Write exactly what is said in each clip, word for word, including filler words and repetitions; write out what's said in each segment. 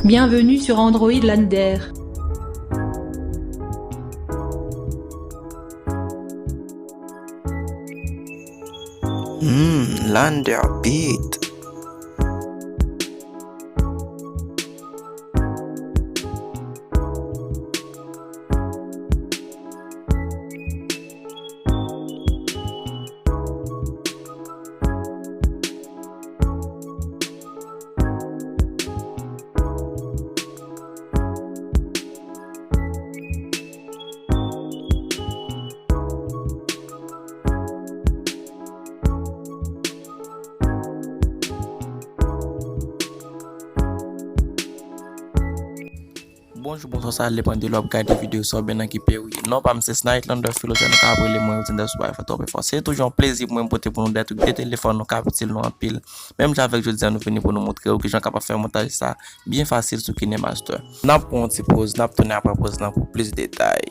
Bienvenue sur Android Lander. Hmm, Lander Beat. Bonjou, bonswa, sa depann de lè w ap gade videyo sa oubyen nan ki peyi w ye. Non pa m se Snightlander Philosophe, nou ka ap rele mwen Rosinda Soubaye fò twòp efò. Se toujou yon plezi pou mwen pote pou nou de twòp de telefòn nou k ap itil nou anpil. Menm jan avèk jodi a nou vini pou nou montre w kijan w kapab fè montaj sa byen fasil sou KineMaster. N ap pran yon ti poz, n ap tounen apre poz lan pou plis detay.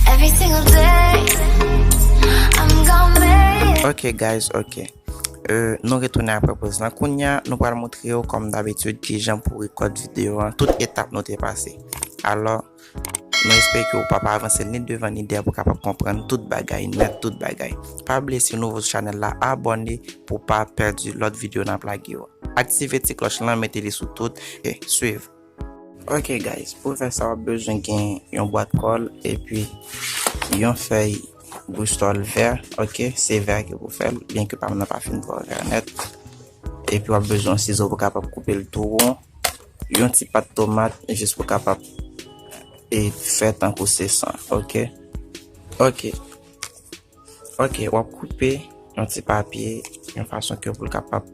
Every single day, I'm gonna make it. Ok guys, ok. Euh, nou retounen apre poz lan. Kounye a, nou pral montre w kòm dabitid kijan pou rekòd videyo an, tout etap nou te pase. Alò, nou espere ke w p ap avanse ni devan ni dèyè pou w kapab konprann tout bagay, nèt tout bagay. Pa bliye si w nouvo sou chanèl la, abòne pou w pa pèdi lòt videyo n ap lage yo. Aktive ti klòch lan, mete li sou tout, e swiv. Ok guys, pou fè sa w ap bezwen gen yon bwat kòl epi yon fèy brisòl vè, ok, se vè ki pou fè l, byenke pa m nan pa fin twò vè nèt. Epi w ap bezwen yon sizo pou w kapab koupe l tou won, yon ti pat tomat jis pou w kapab e fè tankou se san, ok. Ok. Ok, w ap koupe yon ti papye yon fason ke pou l kapab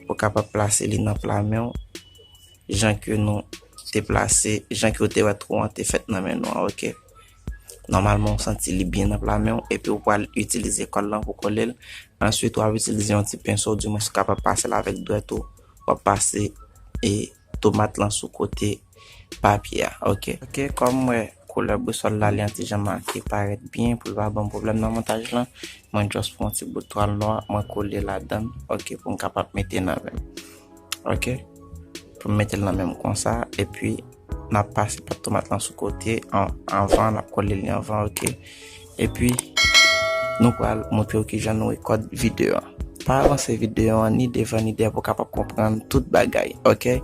pou w kapab plase li nan pla men w, jan ke nou te plase, jan ke w te wè twou an te fèt nan men nou an, ok. Nòmalman w santi li byen nan pla men w epi w pral itilize kòl lan pou kole l. Answit w ap itilize yon ti penso, dimwens ou kapab pase l avèk dwèt ou, w ap pase e tomat lan sou kote papye a, ok. Ok, kòm m wè koulè brisòl la li an ti jan make parèt byen pou l pa ban m pwoblèm nan montaj lan, mwen just pran yon ti bout twal nwa, mwen kole ladan l, ok, pou m kapab mete nan men m. Ok, pou m mete l nan men m konsa, epi n ap pase pat tomat lan sou kote an, anvan, n ap kole li anvan, ok. Epi nou pral montre w kijan nou rekòd videyo an. Pa avanse videyo an ni devan ni dèyè pou w kapab konprann tout bagay, ok.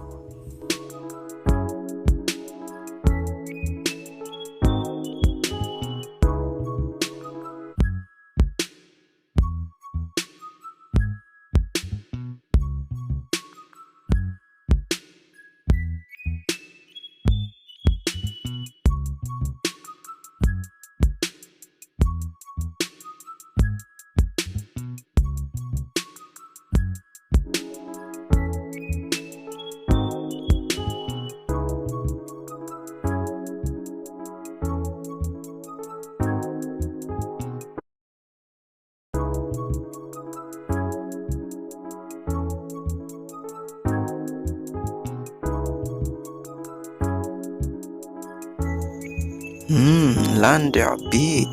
Hmm, Lander Beat.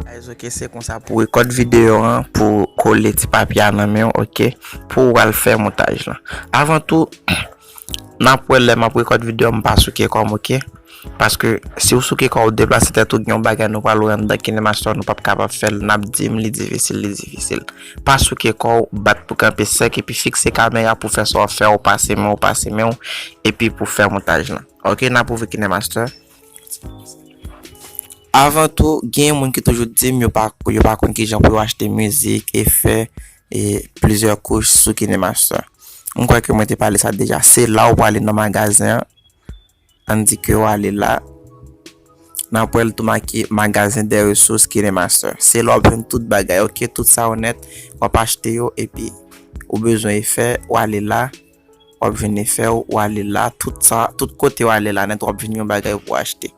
Guys, ok, se konsa pou rekòd videyo an, pou kole ti papye a nan men w, ok, pou w al fè montaj lan. Avan tou, n ap wè lè m ap rekòd videyo m pa souke kò m, ok. Paske si w souke kò w deplase tèt ou, gen yon bagay nou pral wè anndan KineMaster nou p ap kapab fè l, n ap di m li difisil, li difisil. Pa souke kò w, bat pou kanpe sèk epi fikse kamera pou fè sa w ap fè a, w pase men w, pase men w, epi pou fè montaj lan. Ok, n ap ouvri KineMaster. Avan tou, gen moun ki toujou di m yo pa, yo pa konn kijan pou yo achte mizik, efè, e plizyè kouch sou KineMaster. M kwè ke mwen te pale sa deja. Se la w prale nan magazen an. Ann di ke w ale la. N ap wè l tou make magazen de resous KineMaster. Se la w ap jwenn tout bagay, ok? Tout sa w nèt, w ap achte yo, epi ou bezwen efè, w ale la. W ap jwenn efè w, w ale la, tout sa, tout kote w ale la nèt, w ap jwenn yon bagay pou w achte.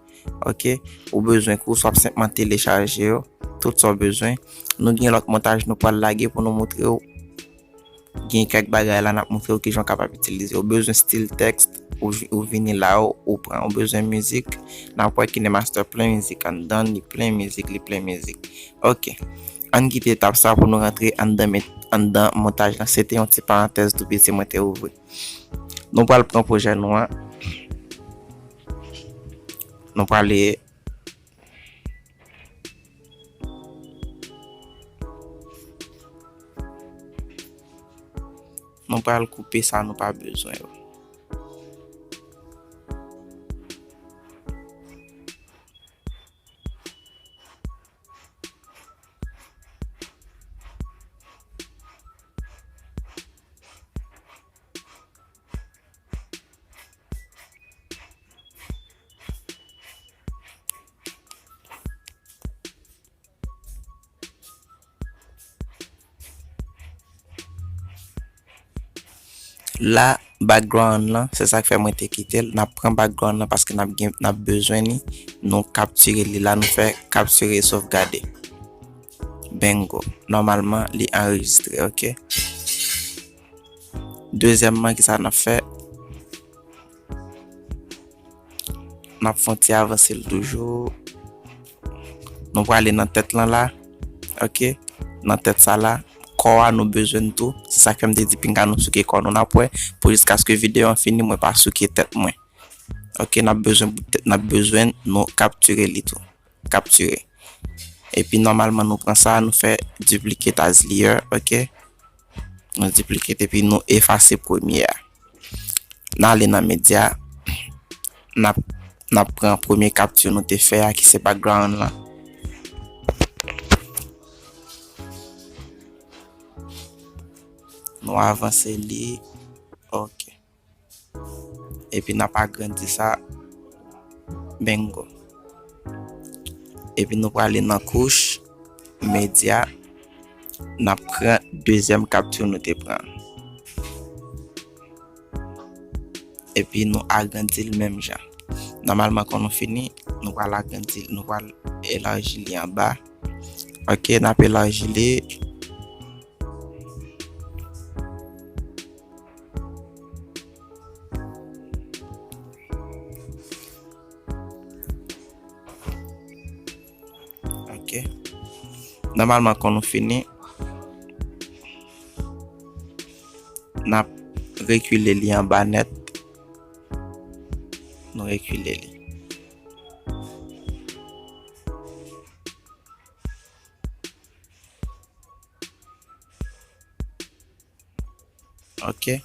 Ok? Ou bezwen kouch, w ap senpman telechaje yo, tout sa w bezwen. Nou gen lòt montaj nou pral lage pou nou montre w. gen kèk bagay la n ap montre w kijan w kapab itilize. Ou bezwen stil tèks, ou, ou vini la, ou, ou pran. Ou bezwen mizik, n ap wè KineMaster plen mizik anndan, li plen mizik, li plen mizik. Ok. Ann kite etap sa pou nou rantre anndan, met, anndan montaj lan. Se te yon ti parantèz tou piti mwen te ouvri. Nou pral pran pwojè nou an. Nou prale, nou pral koupe sa nou pa bezwen yo. La, background lan, se sa k fè mwen te kite l. N ap pran background lan paske n ap gen, n ap bezwen li. Nou kaptire li la, nou fè kaptire e sovgade. Bingo. Nòmalman, li anrejistre, ok? Dezyèmman, kisa n ap fè? N ap fè yon ti avanse l toujou. Nou prale nan tèt lan la. Ok? Nan tèt sa la. Kò a nou bezwen l tou. Se sa k fè m te di pinga nou souke kò nou n ap wè. Pou jiskaske videyo an fini, mwen pa souke tèt mwen. Ok? N ap bezwen, n ap bezwen nou kaptire li tou. Kaptire. Epi nòmalman nou pran sa, nou fè duplicate as layer, ok? Nou duplicate epi nou efase premye a. N ale nan medya, n ap, n ap pran premye kapti nou te fè a ki se background lan. Nou avanse li, ok. Epi n ap agrandi sa. Bingo. Epi nou prale nan kouch, medya, n ap pran dezyèm kapti nou te pran. Epi nou agrandi l menm jan. Nòmalman, kan nou fini, nou pral agrandi l, nou pral elaji li anba. Ok, n ap elaji li. Ok. Nòmalman, kan nou fini, n ap rekile li anba nèt. Nou rekile li. Ok.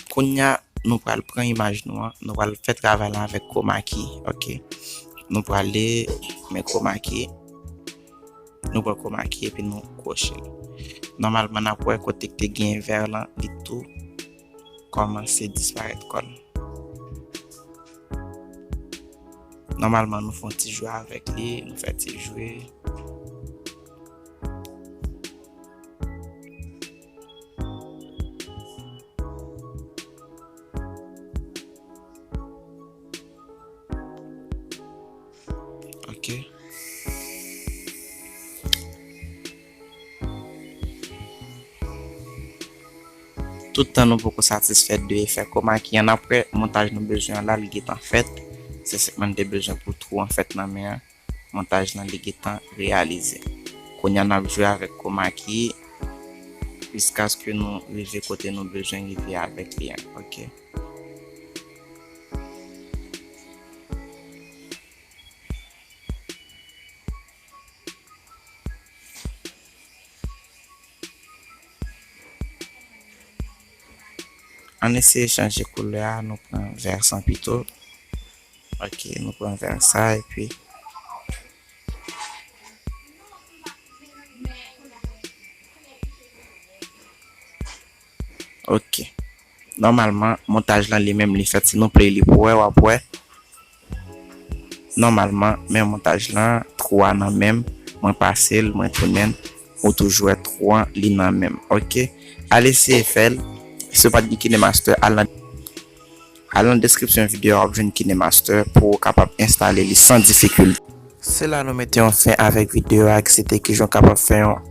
Kounye a, nou pral pran imaj nou an, nou pral fè travay la avèk chroma key, ok. Nou prale men chroma key, nou pran chroma key epi nou kwoche l. Nòmalman, n ap wè kote k te gen vè lan, li tou kòmanse disparèt kò l. Nòmalman, nou fè yon ti jwe avèk li, nou fè ti jwe. Ok. Tout tan nou poko satisfè de efè chroma key an, n ap wè montaj nou bezwen an la, li gentan fèt. Se sa mwen te bezwen pou twou an fèt nan men an. Montaj lan li gentan reyalize. Kounye a n ap jwe avèk chroma key jiskaske nou rive kote nou bezwen rive avèk li an. Ok. Ann eseye chanje koulè a, nou pran vè san pito. Ok, nou pran vè sa epi. Ok. Nòmalman, montaj lan li menm li fèt. Si nou play li pou wè, w ap wè. Nòmalman, men montaj lan, twou a nan men m, mwen pase l, mwen tounen l, ou toujou wè twou an, li nan men m. Ok. Al eseye fè l. Si w pa t gen KineMaster, al nan, al nan deskripsyon videyo a, w ap jwenn KineMaster pou w kapab enstale li san difikilte. Se la nou mete yon fen avèk videyo a, ki se te kijan w kapab fè yon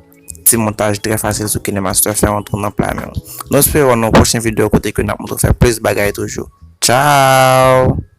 ti montaj trè fasil sou KineMaster, fè yon twou nan pla men w. Nou espere wè w nan yon pwochen videyo kote ke n ap montre w fè plis bagay toujou. Tchao!